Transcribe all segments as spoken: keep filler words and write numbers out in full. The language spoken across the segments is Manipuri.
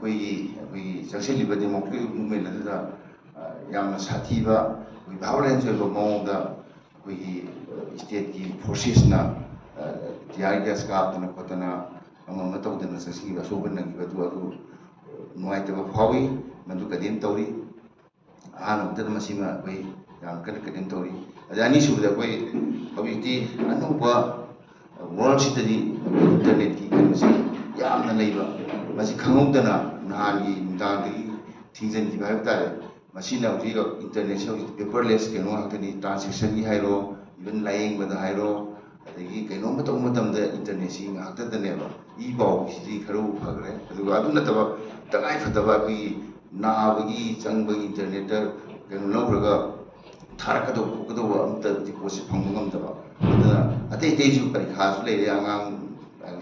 ꯑꯩꯈꯣꯏꯒꯤ ꯑꯩꯈꯣꯏꯒꯤ ꯆꯪꯁꯤꯜꯂꯤꯕ democratic movement ꯑꯗꯨꯗ, ꯑ, ꯌꯥꯝꯅ ꯁꯥꯊꯤꯕ, ꯑꯩꯈꯣꯏ violence ꯑꯣꯏꯕ ꯃꯑꯣꯡꯗ ꯑꯩꯈꯣꯏꯒꯤ, ꯑ, stateꯀꯤ forcesꯅ, ꯑ, tear gas ꯀꯥꯞꯇꯅ ꯈꯣꯠꯇꯅ, ꯑꯃ ꯑꯃ ꯇꯧꯗꯅ ꯆꯪꯁꯤꯟꯈꯤꯕ, ꯑꯁꯣꯛꯄ ꯅꯪꯈꯤꯕ ꯑꯗꯨ, ꯑꯗꯨ, ꯑ, ꯅꯨꯡꯉꯥꯏꯇꯕ ꯐꯥꯎꯏ꯫ ꯃꯗꯨ condemn ꯇꯧꯔꯤ꯫ ꯑꯍꯥꯟꯕ ꯃꯛꯇꯗ ꯃꯁꯤꯃ ꯑꯩꯈꯣꯏ ꯌꯥꯝ ꯀꯟꯅ condemn ꯇꯧꯔꯤ꯫ ꯑꯗ ꯑꯅꯤꯁꯨꯕꯗ ꯑꯩꯈꯣꯏ ꯍꯧꯖꯤꯛꯇꯤ ꯑꯅꯧꯕ worldꯁꯤꯗꯗꯤ internetꯀꯤ ꯀꯩꯅꯣꯁꯤ ꯌꯥꯝꯅ ꯂꯩꯕ, ꯃꯁꯤ ꯈꯪꯍꯧꯗꯅ ꯅꯍꯥꯟꯒꯤ ꯅꯨꯡꯗꯥꯡꯗꯒꯤ ꯊꯤꯡꯖꯤꯟꯈꯤꯕ ꯍꯥꯏꯕ ꯇꯥꯔꯦ꯫ ꯃꯁꯤꯅ ꯍꯧꯖꯤꯛ internetꯁꯤ ꯍꯧꯖꯤꯛ paperless ꯀꯩꯅꯣ ꯉꯥꯛꯇꯅꯤ, transactionꯒꯤ ꯍꯥꯏꯔꯣ, even ꯂꯥꯏꯌꯦꯡꯕꯗ ꯍꯥꯏꯔꯣ, ꯑꯗꯒꯤ ꯀꯩꯅꯣꯝꯃ ꯇꯧꯕ ꯃꯇꯝꯗ internetꯁꯤ ꯉꯥꯏꯍꯥꯛꯇꯗꯅꯦꯕ꯫ ꯏ ꯄꯥꯎꯒꯤꯁꯤꯗꯤ ꯈꯔꯕꯨ ꯐꯈ꯭ꯔꯦ, ꯑꯗꯨꯒ ꯑꯗꯨ ꯅꯠꯇꯕ ꯇꯉꯥꯏ ꯐꯗꯕ ꯑꯩꯈꯣꯏꯒꯤ ꯅꯥꯕꯒꯤ ꯆꯪꯕꯒꯤ internetꯇ ꯀꯩꯅꯣ ꯂꯧꯈ꯭ꯔꯒ ꯊꯥꯔꯛꯀꯗꯧꯕ ꯈꯣꯠꯀꯗꯧꯕ ꯑꯝꯇ ꯔꯤꯄꯣꯔꯠꯁꯦ ꯐꯪꯕ ꯉꯝꯗꯕ꯫ ꯑꯗꯨꯅ ꯑꯇꯩ ꯑꯇꯩꯁꯨ ꯄꯔꯤꯈꯥꯁꯨ ꯂꯩꯔꯦ, ꯑꯉꯥꯡ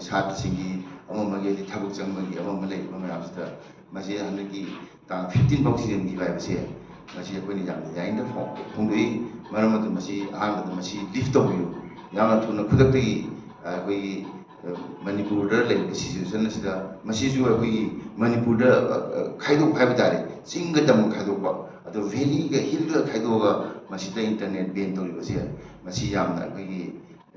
ꯁꯥꯇ꯭ꯔꯁꯤꯡꯒꯤ ꯑꯃ ꯑꯃꯒꯤ, ꯑꯗꯩ ꯊꯕꯛ ꯆꯪꯕꯒꯤ ꯑꯃ ꯑꯃ ꯂꯩꯔꯤꯕ ꯃꯌꯥꯝꯁꯤꯗ꯫ ꯃꯁꯤ ꯍꯟꯗꯛꯀꯤ ꯇꯥꯡ fifteen ꯐꯥꯎ ꯊꯤꯖꯤꯟꯈꯤꯕ ꯍꯥꯏꯕꯁꯦ, ꯃꯁꯤ ꯑꯩꯈꯣꯏꯅ ꯌꯥꯝꯅ ꯌꯥꯅꯤꯡꯗ ꯐꯣꯡ-, ꯐꯣꯡꯗꯣꯛꯏ꯫ ꯃꯔꯝ ꯑꯗꯨꯅ ꯃꯁꯤ ꯑꯍꯥꯟꯕꯗ ꯃꯁꯤ lift ꯇꯧꯕꯤꯌꯨ꯫ ꯌꯥꯝꯅ ꯊꯨꯅ ꯈꯨꯗꯛꯇꯒꯤ ꯑꯩꯈꯣꯏꯒꯤ, ꯑ, ꯃꯅꯤꯄꯨꯔꯗ ꯂꯩꯔꯤꯕ situation ꯑꯁꯤꯗ, ꯃꯁꯤꯁꯨ ꯑꯩꯈꯣꯏꯒꯤ ꯃꯅꯤꯄꯨꯔꯗ, ꯑ, ꯑ, ꯈꯥꯏꯗꯣꯛꯄ ꯍꯥꯏꯕ ꯇꯥꯔꯦ, ꯆꯤꯡꯒ ꯇꯝꯒ ꯈꯥꯏꯗꯣꯛꯄ, ꯑꯗꯣ valleyꯒ hillꯒ ꯈꯥꯏꯗꯣꯛꯑꯒ ꯃꯁꯤꯗ internet ban ꯇꯧꯔꯤꯕꯁꯦ, ꯃꯁꯤ ꯌꯥꯝꯅ ꯑꯩꯈꯣꯏꯒꯤ,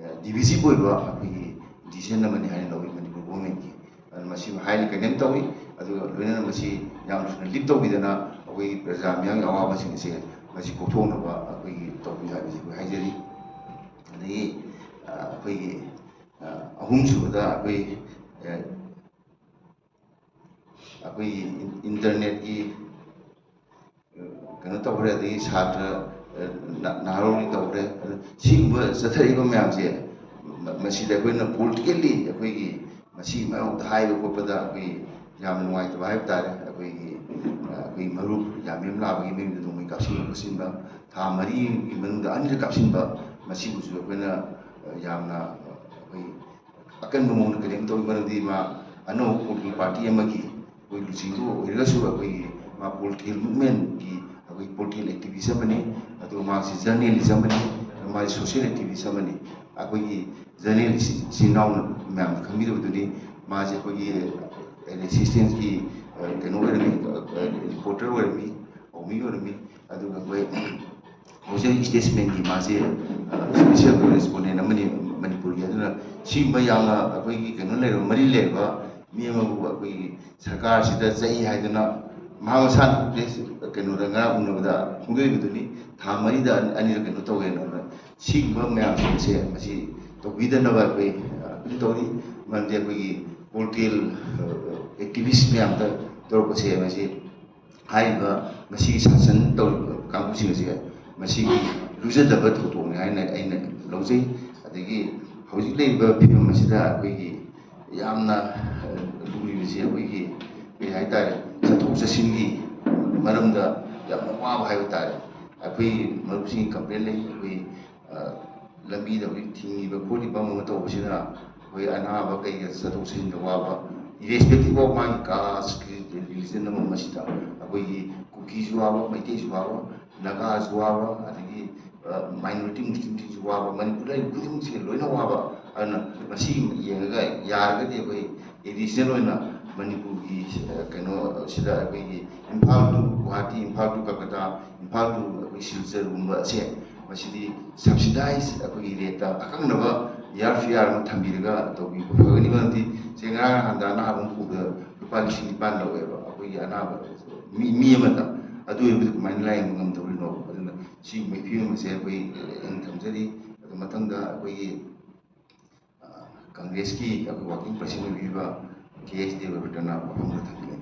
ꯑ, divisive ꯑꯣꯏꯕ ꯑꯩꯈꯣꯏꯒꯤ decision ꯑꯃꯅꯤ ꯍꯥꯏꯅ ꯂꯧꯏ ꯃꯅꯤꯄꯨꯔ governmentꯀꯤ꯫ ꯑꯗꯨꯅ ꯃꯁꯤꯕꯨ highly condemn ꯇꯧꯏ꯫ ꯑꯗꯨꯒ ꯂꯣꯏꯅꯅ ꯃꯁꯤ ꯌꯥꯝ ꯊꯨꯅ lift ꯇꯧꯕꯤꯗꯅ ꯑꯩꯈꯣꯏꯒꯤ ꯄ꯭ꯔꯖꯥ ꯃꯤꯌꯥꯝꯒꯤ ꯑꯋꯥꯕꯁꯤꯡ ꯑꯁꯦ ꯃꯁꯤ ꯀꯣꯛꯊꯣꯛꯅꯕ ꯑꯩꯈꯣꯏꯒꯤ ꯇꯧꯕꯤꯌꯨ ꯍꯥꯏꯕꯁꯤ ꯑꯩꯈꯣꯏ ꯍꯥꯏꯖꯔꯤ꯫ ꯑꯗꯒꯤ, ꯑ, ꯑꯩꯈꯣꯏꯒꯤ, ꯑ, ꯑꯍꯨꯝꯁꯨꯕꯗ ꯑꯩꯈꯣꯏ, ꯑ, ꯑꯩꯈꯣꯏꯒꯤ ꯏꯟ-, internetꯀꯤ, ꯑ, ꯀꯩꯅꯣ ꯇꯧꯈ꯭ꯔꯦ, ꯑꯗꯒꯤ ꯁꯥꯇ꯭ꯔ, ꯑ, ꯅ-, ꯅꯍꯥꯔꯣꯜꯒꯤ ꯇꯧꯈ꯭ꯔꯦ꯫ ꯑꯗꯨ ꯁꯤꯒꯨꯝꯕ ꯆꯠꯊꯔꯛꯏꯕ ꯃꯌꯥꯝꯁꯦ, ꯃ-, ꯃꯁꯤꯗ ꯑꯩꯈꯣꯏꯅ politically ꯑꯩꯈꯣꯏꯒꯤ ꯃꯁꯤ ꯃꯌꯥꯝꯗ ꯍꯥꯏꯕ ꯈꯣꯠꯄꯗ ꯑꯩꯈꯣꯏ ꯌꯥꯝꯅ ꯅꯨꯡꯉꯥꯏꯇꯕ ꯍꯥꯏꯕ ꯇꯥꯔꯦ꯫ ꯑꯩꯈꯣꯏꯒꯤ, ꯑ, ꯑꯩꯈꯣꯏ ꯃꯔꯨꯞ ꯌꯥꯝꯕꯦꯝ ꯂꯥꯕꯒꯤ ꯃꯌꯨꯝꯗ ꯅꯣꯡꯃꯩ ꯀꯥꯞꯁꯤꯟꯕ ꯈꯣꯠꯆꯤꯟꯕ, ꯊꯥ ꯃꯔꯤꯒꯤ ꯃꯅꯨꯡꯗ ꯑꯅꯤꯔꯛ ꯀꯥꯞꯁꯤꯟꯕ, ꯃꯁꯤꯕꯨꯁꯨ ꯑꯩꯈꯣꯏꯅ, ꯑ, ꯌꯥꯝꯅ, ꯑ, ꯑꯩꯈꯣꯏ ꯑꯀꯟꯕ ꯃꯑꯣꯡꯗ condemn ꯇꯧꯏ꯫ ꯃꯔꯝꯗꯤ ꯃꯥ ꯑꯅꯧꯕ political party ꯑꯃꯒꯤ ꯑꯩꯈꯣꯏ ꯂꯨꯆꯤꯡꯕ ꯑꯣꯏꯔꯒꯁꯨ ꯑꯩꯈꯣꯏꯒꯤ ꯃꯥ political movementꯀꯤ ꯑꯩꯈꯣꯏ political activist ꯑꯃꯅꯤ꯫ ꯑꯗꯨꯒ ꯃꯥꯁꯤ journalist ꯑꯃꯅꯤ, ꯃꯥꯁꯤ social activist ꯑꯃꯅꯤ꯫ ꯑꯩꯈꯣꯏꯒꯤ journalist ꯏꯆꯤꯟ ꯏꯅꯥꯎꯅ ꯃꯌꯥꯝꯅ ꯈꯪꯕꯤꯔꯕꯗꯨꯅꯤ꯫ ꯃꯥꯁꯦ ꯑꯩꯈꯣꯏꯒꯤ resistanceꯀꯤ ꯀꯩꯅꯣ ꯑꯣꯏꯔꯝꯃꯤ, ꯔꯤꯄꯣꯔꯇꯔ ꯑꯣꯏꯔꯝꯃꯤ, ꯄꯥꯎꯃꯤ ꯑꯣꯏꯔꯝꯃꯤ꯫ ꯑꯗꯨꯒ ꯑꯩꯈꯣꯏ ꯍꯧꯖꯤꯛ ꯍꯧꯖꯤꯛ ꯁ꯭ꯇꯦꯠꯁꯃꯦꯟꯒꯤ ꯃꯥꯁꯦ ꯁ꯭ꯄꯦꯁꯦꯜ ꯀꯣꯔꯦꯁꯄꯣꯟꯗꯦꯟ ꯑꯃꯅꯤ ꯃꯅꯤꯄꯨꯔꯒꯤ꯫ ꯑꯗꯨꯅ ꯁꯤꯒꯨꯝꯕ ꯌꯥꯝꯅ ꯑꯩꯈꯣꯏꯒꯤ ꯀꯩꯅꯣ ꯂꯩꯔꯕ, ꯃꯔꯤ ꯂꯩꯔꯕ ꯃꯤ ꯑꯃꯕꯨ ꯑꯩꯈꯣꯏꯒꯤ ꯁꯔꯀꯥꯔꯁꯤꯗ ꯆꯩ ꯍꯥꯏꯗꯨꯅ ꯃꯍꯥꯛ ꯃꯁꯥꯅ ꯄ꯭ꯔꯦꯁ ꯀꯩꯅꯣꯗ ꯉꯔꯥꯡ ꯎꯅꯕꯗ ꯐꯣꯡꯗꯣꯛꯏꯕꯗꯨꯅꯤ꯫ ꯊꯥ ꯃꯔꯤꯗ ꯑꯅꯤꯔꯛ ꯀꯩꯅꯣ ꯇꯧꯋꯦꯅ꯫ ꯑꯗꯨꯅ ꯁꯤꯒꯨꯝꯕ ꯃꯌꯥꯝꯁꯤꯡꯁꯦ ꯃꯁꯤ ꯇꯧꯕꯤꯗꯅꯕ ꯑꯩꯈꯣꯏ ꯑꯄꯤꯜ ꯇꯧꯔꯤ꯫ ꯃꯔꯝꯗꯤ ꯑꯩꯈꯣꯏꯒꯤ ꯀꯨꯔꯇꯦꯜ ꯑꯦꯛꯇꯤꯚꯤꯁ ꯃꯌꯥꯝꯗ ꯇꯧꯔꯛꯄꯁꯦ ꯃꯁꯤ ꯍꯥꯏꯔꯤꯕ ꯉꯁꯤꯒꯤ ꯁꯥꯁꯟ ꯇꯧꯔꯤꯕ ꯀꯥꯡꯕꯨꯁꯤꯡ ꯑꯁꯦ ꯃꯁꯤꯒꯤ ꯂꯨꯖꯗꯕ ꯊꯧꯗꯣꯛꯅꯤ ꯍꯥꯏꯅ ꯑꯩꯅ ꯂꯧꯖꯩ꯫ ꯑꯗꯒꯤ ꯍꯧꯖꯤꯛ ꯂꯩꯔꯤꯕ ꯐꯤꯕꯝ ꯑꯁꯤꯗ ꯑꯩꯈꯣꯏꯒꯤ ꯌꯥꯝꯅ ꯂꯨꯔꯤꯕꯁꯤ ꯑꯩꯈꯣꯏꯒꯤ ꯀꯔꯤ ꯍꯥꯏꯇꯥꯔꯦ, ꯆꯠꯊꯣꯛ ꯆꯠꯁꯤꯟꯒꯤ ꯃꯔꯝꯗ ꯌꯥꯝꯅ ꯋꯥꯕ ꯍꯥꯏꯕ ꯇꯥꯔꯦ꯫ ꯑꯩꯈꯣꯏ ꯃꯔꯨꯞꯁꯤꯡꯒꯤ ꯀꯝꯄ꯭ꯂꯦꯟ ꯂꯩ꯫ ꯑꯩꯈꯣꯏ ꯂꯝꯕꯤꯗ ꯍꯧꯖꯤꯛ ꯊꯤꯡꯉꯤꯕ ꯈꯣꯠꯂꯤꯕ ꯑꯃ ꯑꯃ ꯇꯧꯕꯁꯤꯅ ꯑꯩꯈꯣꯏ ꯑꯅꯥꯕ ꯀꯩꯒ ꯆꯠꯊꯣꯛ ꯆꯠꯁꯤꯟꯗ ꯋꯥꯕ, irrespective of ꯃꯥꯒꯤ caste, religion ꯑꯃ ꯑꯃꯁꯤꯗ ꯑꯩꯈꯣꯏꯒꯤ ꯀꯨꯀꯤꯁꯨ ꯋꯥꯕ, ꯃꯩꯇꯩꯁꯨ ꯋꯥꯕ, ꯅꯥꯒꯥꯁꯨ ꯋꯥꯕ, ꯑꯗꯒꯤ minority ꯃꯨꯁꯂꯤꯝꯁꯤꯡꯁꯨ ꯋꯥꯕ, ꯃꯅꯤꯄꯨꯔ ꯂꯩꯔꯤꯕ ꯈꯨꯗꯤꯡꯃꯛꯁꯦ ꯂꯣꯏꯅ ꯋꯥꯕ꯫ ꯑꯗꯨꯅ ꯃꯁꯤ ꯌꯦꯡꯉꯒ ꯌꯥꯔꯒꯗꯤ ꯑꯩꯈꯣꯏ additional ꯑꯣꯏꯅ ꯃꯅꯤꯄꯨꯔꯒꯤ ꯀꯩꯅꯣ ꯁꯤꯗ ꯑꯩꯈꯣꯏꯒꯤ Imphal to Guwahati, Imphal to Kolkata, Imphal to ꯑꯩꯈꯣꯏ ꯁꯤꯜꯆꯔꯒꯨꯝꯕꯁꯦ ꯃꯁꯤꯗꯤ subsidized ꯑꯩꯈꯣꯏꯒꯤ rateꯇ ꯑꯀꯛꯅꯕ air fare ꯑꯃ ꯊꯝꯕꯤꯔꯒ ꯇꯧꯕꯤꯕ ꯐꯒꯅꯤ꯫ ꯃꯔꯝꯗꯤ ꯁꯦ ꯉꯔꯥꯡ ꯅꯍꯥꯟꯗ ꯑꯅꯥꯕ ꯑꯃ ꯄꯨꯕꯗ ꯂꯨꯄꯥ ꯂꯤꯁꯤꯡ ꯅꯤꯄꯥꯟ ꯂꯧꯋꯦꯕ ꯑꯩꯈꯣꯏꯒꯤ ꯑꯅꯥꯕ ꯃꯤ, ꯃꯤ ꯑꯃꯗ꯫ ꯑꯗꯨ ꯑꯣꯏꯔꯕꯗꯤ ꯀꯃꯥꯏꯅ ꯂꯥꯏꯌꯦꯡꯕ ꯉꯝꯗꯧꯔꯤꯅꯣ? ꯑꯗꯨꯅ ꯁꯤꯒꯨꯝꯕꯒꯤ ꯐꯤꯕꯝ ꯑꯁꯦ ꯑꯩꯈꯣꯏ ꯑꯩꯅ ꯊꯝꯖꯔꯤ꯫ ꯑꯗꯨ ꯃꯊꯪꯗ ꯑꯩꯈꯣꯏꯒꯤ ꯀꯪꯒ꯭ꯔꯦꯁꯀꯤ ꯑꯩꯈꯣꯏ working president ꯑꯣꯏꯕꯤꯔꯤꯕ ꯀꯦ ꯑꯩꯆ ꯗꯦꯕꯕ꯭ꯔꯇꯅ ꯋꯥꯐꯝ ꯈꯔ ꯊꯝꯕꯤꯒꯅꯤ꯫